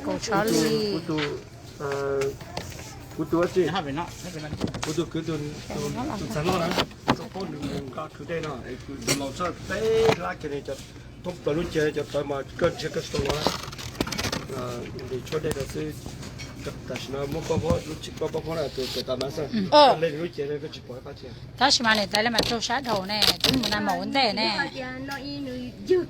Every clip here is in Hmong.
Kaum tshob li. Kuv tus, kuv tus, kuv tus kwv tus ntxhais loj na, koj paub nws mus nqa kwv dej no, tus laus txog peb hlab kiag li cov thoob plaws lub ceg cov tawv mas koj nrhiav koj tsis tau los na. Nws tshuab dej rau xwb. Tam sim no muab koj pob, lub tsheb koj pob phob na tus kawm tas mas xwb. Le nws lub cev koj tsis pom qab thiab. Tab sis mas niam tais li mas raug sab dhau ne, twb mus na maum ua ntej ne. Yog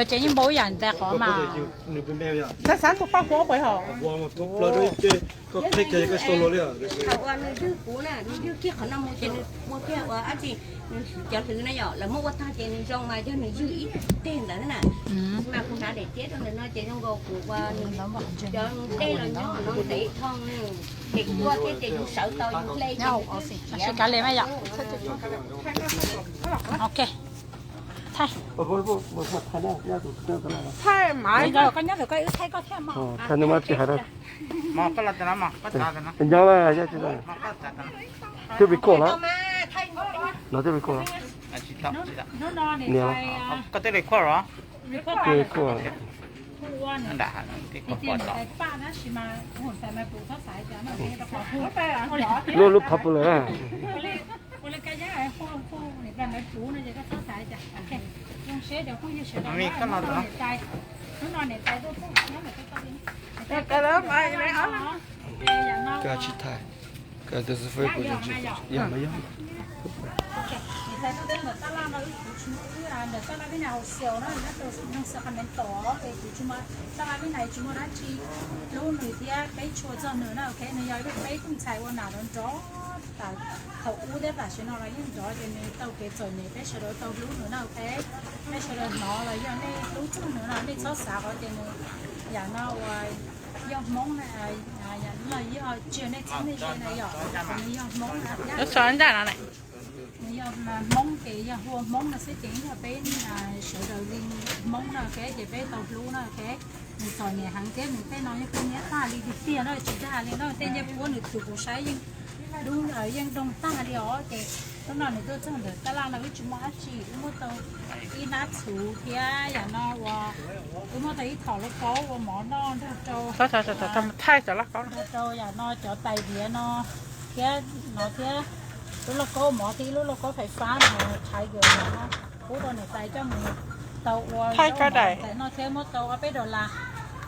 ces yeej npau ib yam ntais qhov mas. Xav xav tus paj huab pais hos. Ua nws ywg kuv na, nws ywg kiag qhov no mus ces nws ua kiag ua dab tsi, nws cov hlwv na yom, lawv muab ua tag ces nws zoo mas yog nws ywg ib teg ntawd na. Mas kuv hnav daim tiab rau ntawm no ces zoo nkaus kuv ua nws cov dej los nyob no ntev dhau, ces kuv ua kiag ces yus sawv tau yus hle ces yus ywg siav. Ok. Thaij. Thaij mas koj nyob ntawm koj wb thaij koj thiab mas. Thaij nws mas tsis hais rau. Nyob twb record los, no twb record los. Niam, koj twb record los? Twb record. Lub, lub popular. Koj tsis thaij, koj tus xov Facebook yog mas yog. Tab laj no wb kuv tsis muaj, wb ntawm tab laj Vib Nais hauv xeos na, nyob rau nroog Sacramento, es kuv tsis muaj, tab laj Vib Nais tsis muaj dab tsi hlub nws thiab peb tshua txog nws na, ok, nws yog ib lub peb tug ntxhais ua nam nrov nrov tas thaum ub thiab tam sim no los yeej nrov, ces nws tau kev txom nyem peb sawv daws tau hlub nws na, ok. Peb sawv daws hnov los yog nej hlub txog nws no nej txhob xav qhov tias nws yam no uas yog Hmoob na, yog tsis yog nej txheeb nej ze na yom, nws yog Hmoob na thiab. Nws yog Hmoob ces yog hu ua Hmoob no xwb ces yog peb sawv daws li Hmoob na, ok, ces peb tau hlub na, ok. Nws txom nyem heev thiab nws tej no yeej kuj nyiab tag li tiag tiag na, tsis dag li no, tej nyiaj puab nws tus kuv saib yeej dub, yeej doog tag li os. Ces hnub no nws tuaj txog ntawm tab laj no wb tsis muaj dab tsi, wb muab tau ib hnab txhuv thiab yam no uas wb muab tau ib thom lauj kaub ua mov noj nrog rau, nrog rau yam no cov tais diav no thiab no thiab lub lauj kaub mov thiab ib lub lauj kaub fais fab no, Tiger no pub rau niam tais coj mus tau ua zaub mov tais noj thiab muab tau ob peb dollar,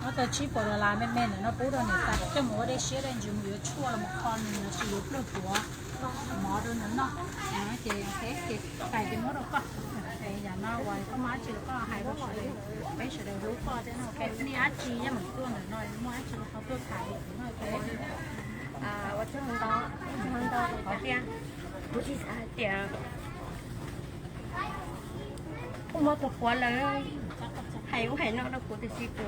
muab tau tsib puas dollar me me ntawm no pub rau niam tais coj mus ua dej siab dej ntsws mus yuav tshuaj los mus kho nws los sis yuav pluag tuav mov rau nws noj. Ces, ces tais ces muab rau koj. Yam no uas koj muaj dab tsi los koj hais rau sawv daws, peb sawv daws hlub koj thiab no, ok, nej dab tsi yeej meem tuaj ntawm no, muaj dab tsi los ho tuaj tham li kuv no, ok. Ua tsaug ntau, ua tsaug ntau rau qhov tias kuv tsis xav hais tias kuv muab tus puav lawv hais ub hais no rau kuv tiam sis kuv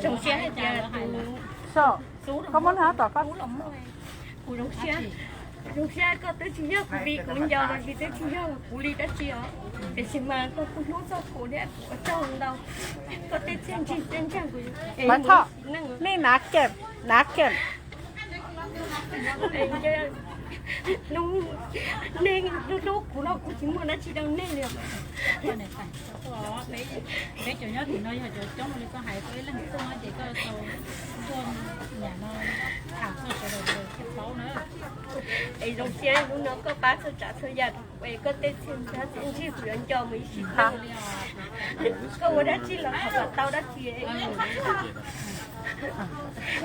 zoo siab hais tias tus xub los muab, kuv zoo siab, zoo siab koj twb tsis yog kuv vim kuv nco los sis twb tsis yog kuv li dab tsi os, tiam sis mas koj kuj hlub txog kuv thiab kuv ua tsaug ntau. Koj tej txiaj ntsig txiaj ntsag kuv, nej nav kem, nav kem. Hnub nej hlub hlub kuv no kuv tsis muaj dab tsi rau nej li. Peb cov nyob tim no yog cov coob li koj hais, koj ib leeg tuaj ces koj tau tuaj yam no tham txog sawv daws thiaj paub na. Es zoo siab hnub no koj pab txhua tsav txhua yam, es koj tej txiaj ntsig kuv yuav nco mus ib sim neej. Koj ua dab tsi los thov kom tau dab tsi.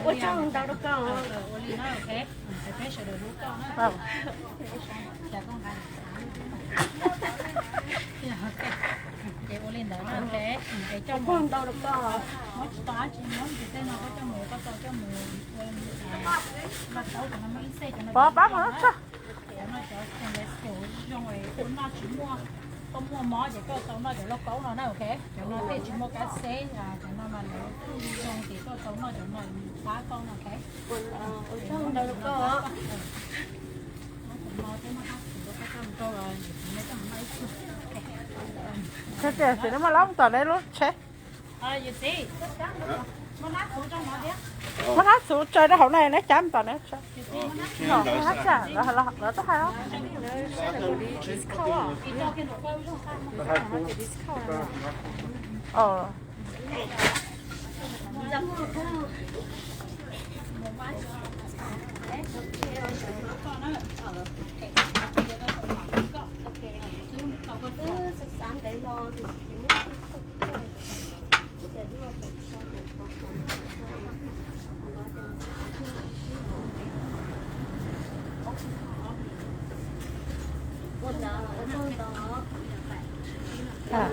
Ua tsaug ntau rau koj. Ces ua li ntawd no, ces ua tsaug ntau rau koj. Muab tsis tau dab tsi, muab ces tej no koj coj mus, koj tau coj mus ua lauj kaub, cov no muaj ib txhij cov no. Pov pab mus tso. Cov no cov stainless steel zoo, ua noj tsis muaj, koj muaj mob ces koj tau noj cov lauj kaub no na, ok. Cov no tej tsis muaj kab xeb, cov no mas lawv kuj zoo ces koj tau noj cov no pab koj no, ok. Ua tsaug ntau rau koj. Txiv, txiv, muaj lab tom nej lub tsheb. Yawm txiv, muaj lab txhuv rau no thiab. Muab hnab txuv tso rau hauv na, neb cab mus tom na. Lawv tuaj hais.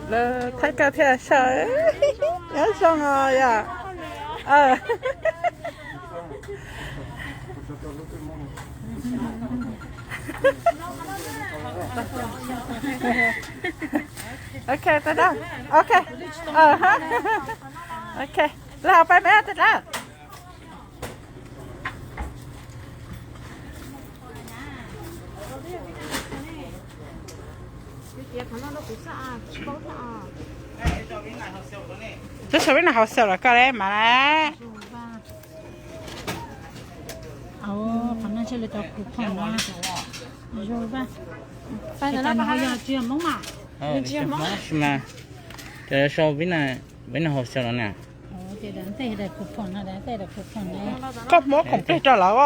Lawv thaij koj thiaj sawv. Nyob zoo os yom. Ok, ta da. Ok. Ok. Lawv hauv pais me tas da. Twb sau vib naj hauv xyaw los koj le mas. Qhov no tsis li cov khuv phom no. Zoo vaj. Pais ntawd no yog tsis yog Hmoob mas. Tsis yog Hmoob mas. Ces sau vib naj hauv xyaw los na. Koj muab khoom plig rau lawv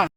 os.